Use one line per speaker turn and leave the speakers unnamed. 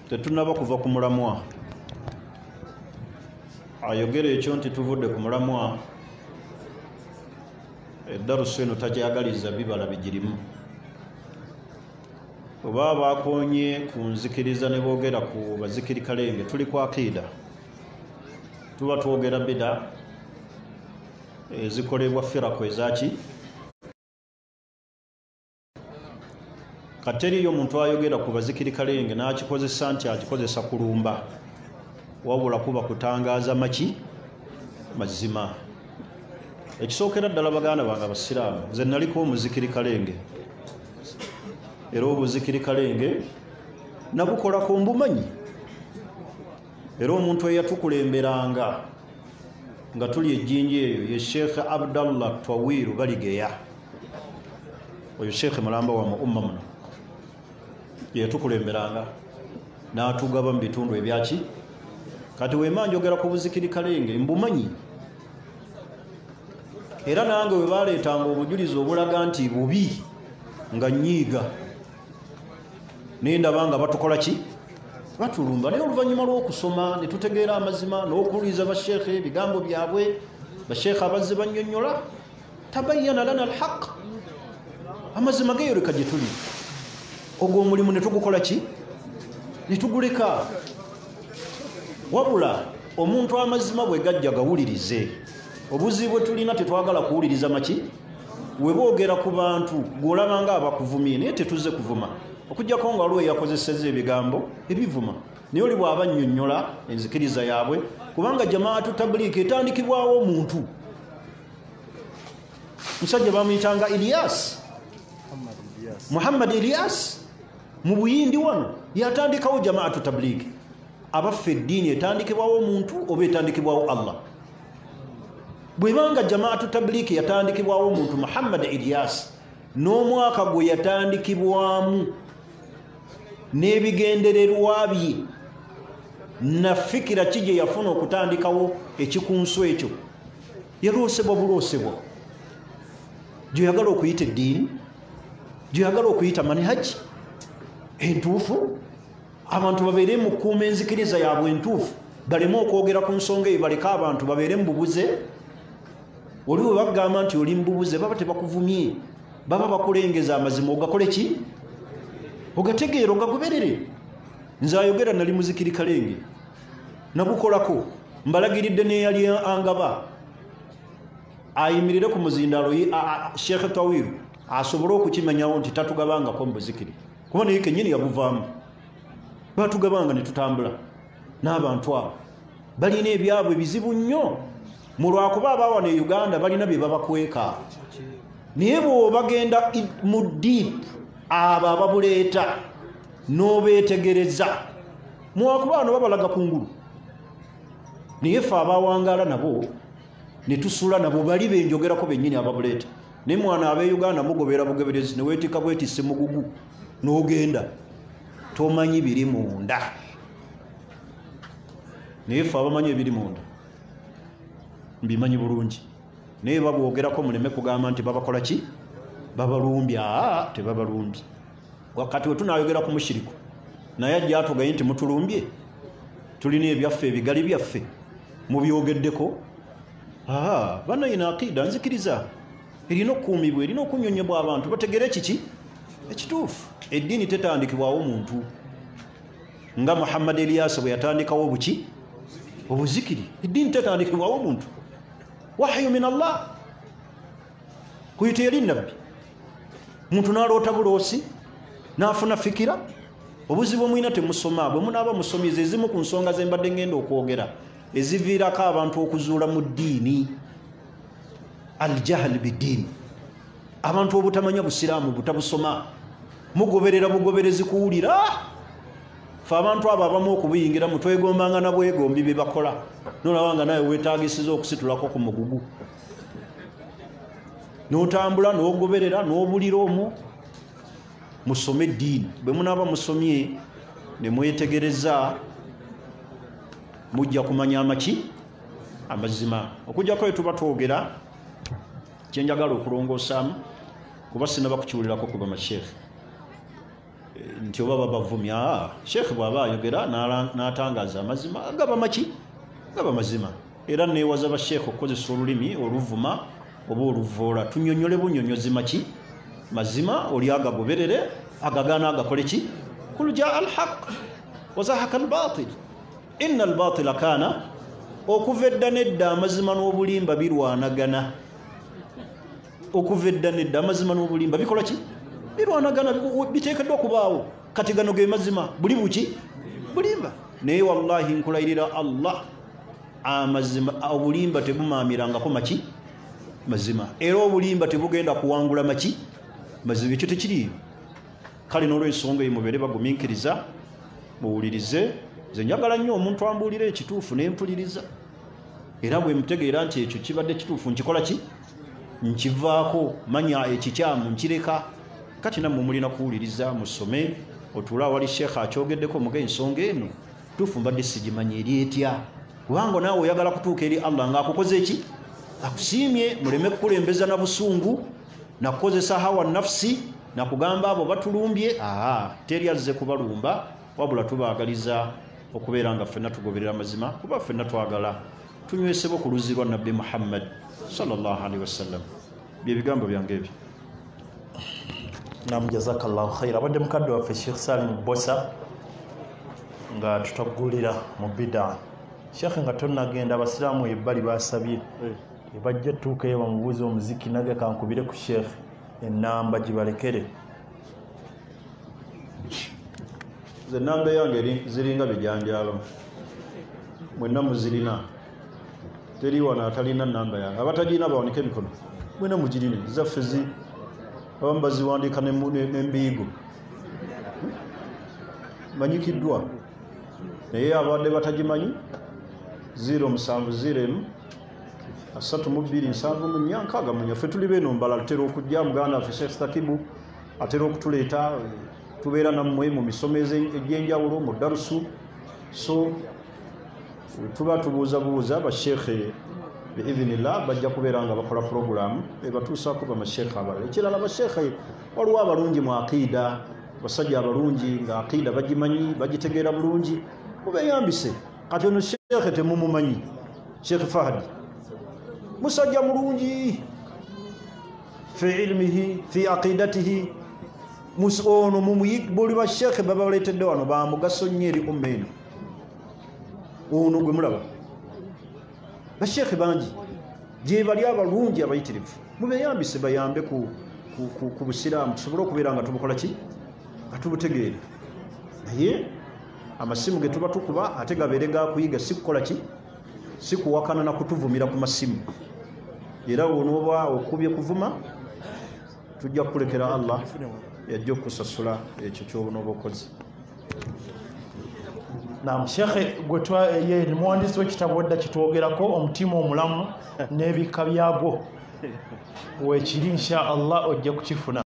Tetunaba kuva ku mulamwa. Ayogera ekyo nti tuvudde ku mulamwa, eddarusu eno tagyagaliza bibala bigirimu. Oba bakonye ku nzikiriza ne boogera ku bazikiri kalenge, tuli ku akiida, tuba twogera bida ezikolebwa firako ezaki. Kateriyo omuntu ayogera ku bazikiri kalenge n'akikozesa nti akikozesa kulumba, wabula kuba kutangaaza maki mazima. Ekisookera ddala baganda bange abasiraamu, nze naliko omuzikiri kalenge, era obuzikiri kalenge nabukolako mbumanyi. Era omuntu eyatukulemberanga nga tuli ejjinja eyo ye Sheikh Abdallah Twawiru Baligeya. Oyo Sheikh mulamba wa mu umma muno, yatukulemberanga n'atugaba mu bitundu ebyaki. Kati wema njogera ku buzikiri kalenge mbumanyi, era nange we baleetanga obujulizi obulaga nti bubi nga nnyiiga, nendaba nga batukola ki, batulumba. Naye oluvannyuma lw'okusoma ne tutegeera amazima n'okuwuliriza basheekhe ebigambo byabwe, basheekhe abazze bannyonnyola, tabayyana lana alhaq, amazima geeyoleka gye tuli. Ogwo omulimu ne tugukola ki, ne tuguleka. Wabula omuntu amazima bwe gajja gawulirize. Obuzibu bwe tulina tetwagala kuwuliriza maki. We boogera ku bantu gw'olaba nga abakuvumye, naye tetuzze kuvuma, okuggyako nga waliwo eyakozesezza ebigambo ebivuma. Naye oli bw'aba annyonnyola enzikiriza yaabwe, kubanga jamaatu tabliiki etandikibwawo omuntu. Musajja bamuyitanga Ilyas, Muhammad Ilyas, mu Buyindi wano yatandikawo jamaatu tabliiki. Abaffe eddiini etandikibwawo omuntu oba etandikibwawo Allah? Bwebanga jamaatu tabliiki yatandikibwawo omuntu Muhammad Ilyas, n'omwaka gwe yatandikibwamu n'ebigendererwa bye na fikira ki gye yafuna okutandikawo ekikunsu ekyo, yaloosebwa buloosebwa. Gy'oyagala okuyita eddiini, gy'oyagala okuyita manhaji entuufu, abantu babeere mu kukuuma enzikiriza yaabwe entuufu, baleme okwogera ku nsonga eyo, baleke abantu babeere mu bubuze. Oli bwe bagamba nti oli mu bubuze, baba tebakuvumye, baba bakulengeza amazima ogakole ki, ogategeera, ogagoberere. Nze ayogera nali muzikiri kalenge, nabukolako, mbalagiridde n'eyali angaba ayimirire ku muzindaalo Sheikh Tawiru asobole okukimanyawo nti tatugabangako mu buzikiri, kuba naye kennyini yabuvaamu. Batugabanga ne tutambula n'abantu abo balina ebyabwe bizibu nnyo, mu lwakuba abaawano e Uganda balina bye babakweka. Naye bw'obagenda mu deep, abo ababuleeta n'obeetegereza, muwakuba bano babalaga kungulu. Naye ffe abawangaala nabo ne tusula nabo, bali benjogerako bennyini ababuleeta. Naye mwana ab'e Uganda mugobera bugoberezi, ne weetikka bwetisse mugugu n'ogenda, tomanyi biri munda. Naye ffe abamanyi ebiri munda mbimanyi bulungi. Naye babwogerako muleme kugamba nti babakola ki, babalumbya. Tebabalumbye. Wakati we tunaayogera ku mushiriku, naye ajja atugaye nti mutulumbye, tulina ebyaffe ebigali byaffe mubyogeddeko. Banayina akida nzikiriza erina okukuumibwa, erina okunnyonnyobwa abantu bategere kiki ekituufu. Eddiini tetandikibwawo muntu nga Muhammad Ilyas bwe yatandikawo obuki, obuzikiri. Eddiini tetandikibwawo muntu, wahyu min Allah, kuyita eri nabbi. Muntu n'aloota buloosi n'afuna fikira. Obuzibu omwina temusoma, bwe munaaba musomye ezimu ku nsonga ze mbadde ngenda okwogera eziviirako abantu okuzuula mu ddiini, aljahl biddiini, abantu obutamanya busiraamu butabusoma, mugoberera bugoberezi kuwulira. Fe abantu abo abamu okubuyingiramu twegombanga na bwegombi bye bakola, nolaba nga nawe weetagisiza okusitulako ku mugugu, n'otambula n'ogoberera n'obulira omwo. Musome eddiini, bwe munaaba musomye ne mwetegereza mujja kumanya amaki amazima. Okuggyako bwe tuba twogera kye njagala okulongoosaamu, kuba sinnaba kukiwulirako kuba masheekhe. Nti oba babavumya. Sheikh bw'aba ayogera n'atangaza amazima gaba maki? Gaba mazima. Era neewaza basheikh okukozesa olulimi oluvuma oba oluvoola. Tunyonyole bunyonyozi maki? Mazima, oli agagoberere, agagaana agakole ki? Kul jaa alhaq wa zahaka albatil inna albatila kaana. Okuva edda nedda amazima n'obulimba birwanagana. Okuva edda nedda amazima n'obulimba bikola ki? Birwanagana, biteekeddwa okubaawo. Kati gano ge mazima, buli buki? Bulimba. Naye wallahi nkulayirira Allah, amazima obulimba tebumaamirangako maki? Mazima. Era obulimba tebugenda kuwangula maki? Mazima. Ekyo tekiriiyo. Kale n'olwensonga eyo mubeere bagumiikiriza, muwulirize. Nze njagala nnyo omuntu ambuulira ekituufu ne mpuliriza, era bwe mutegeera nti ekyo kibadde kituufu nkikola ki? Nkivaako, manya ekikyamu nkireka. Kati nammwe mulina kuwuliriza, musome, otuule awali sheekh akyogeddeko, muge ensonga eno tuufu mbadde sigimanyi eri etya, kubanga naawe oyagala kutuuka eri Allah ng'akukoze ki? Akusiimye. Muleme kukulembeza na busungu nakukozesa hawa nafsi nakugamba abo batulumbye. Teri azze kubalumba, wabula tubaagaliza okubeera nga ffenna tugoberera amazima, kuba ffenna twagala tunywesebwe ku luzzi lwa Nabbi Muhammad sallallahu alaihi wasallam. Bye bigambo byange ebyo.
Nam, jazakallahu khaira. Abadde mukadde waffe Sheikh Salim Bbosa nga tutagulira mu bida. Sheikh, nga tonnagenda, abasiraamu ebbali basabye ebajja tuukayo bamubuuze omuziki, nage kankubire ku Sheikh enamba gibalekere.
Nze namba yange ziringa bijanjaalo, mwenna muzirina, teri wano atalina namba yange. Abatagirina bawanike emikono. Mwenna mugirina, zaffe zi abamu baziwandiika n'embiigo, manyikiddwa. Naye abadde batagimanyi, 070 32 74 64. Ffe tuli beeno mbala, tutera okujja. Muganda waffe Sheikh Sakibu atera okutuleeta, tubeera nammwe mu misomo egy'enjawulo mu darusu. So tuba tubuuzabuuza basheekhe, biidhinillah bajja kubeera nga bakola puroguramu ebatuusaako bamasheekhe abalala. Ekirala, basheekhe waliwo abalungi mu aqiida, basajja abalungi nga aqiida bagimanyi, bagitegeera bulungi, mubeyambise. Kati ono sheekhe temumumanyi, Sheekh Fahadi musajja mulungi fi ilmihi fi aqidatihi. Ono buli basheekhe babaleetedde wano bamugaso nnyo eri umma eno. Ono gwe mulaba, basheekhe bangi gye bali abalungi abayitirivu, mubeyambise, bayambe ku busiraamu tusobole okubeera nga tubukola ki? Nga tubutegeera. Naye amasimu ge tuba tukuba ate gabeere gakuyiga, si kukola ki? Si kuwakana na kutuvumira ku masimu. Era onooba okubye kuvuma, tujja kukulekera Allah yajja okukusasula ekyo ky'onooba okoze.
Naam, Sheikh gwe ye muwandiisi w'ekitabo dda kitwogerako omutima omulamu n'ebika byagwo, weekiri insha Allah ojja kukifuna.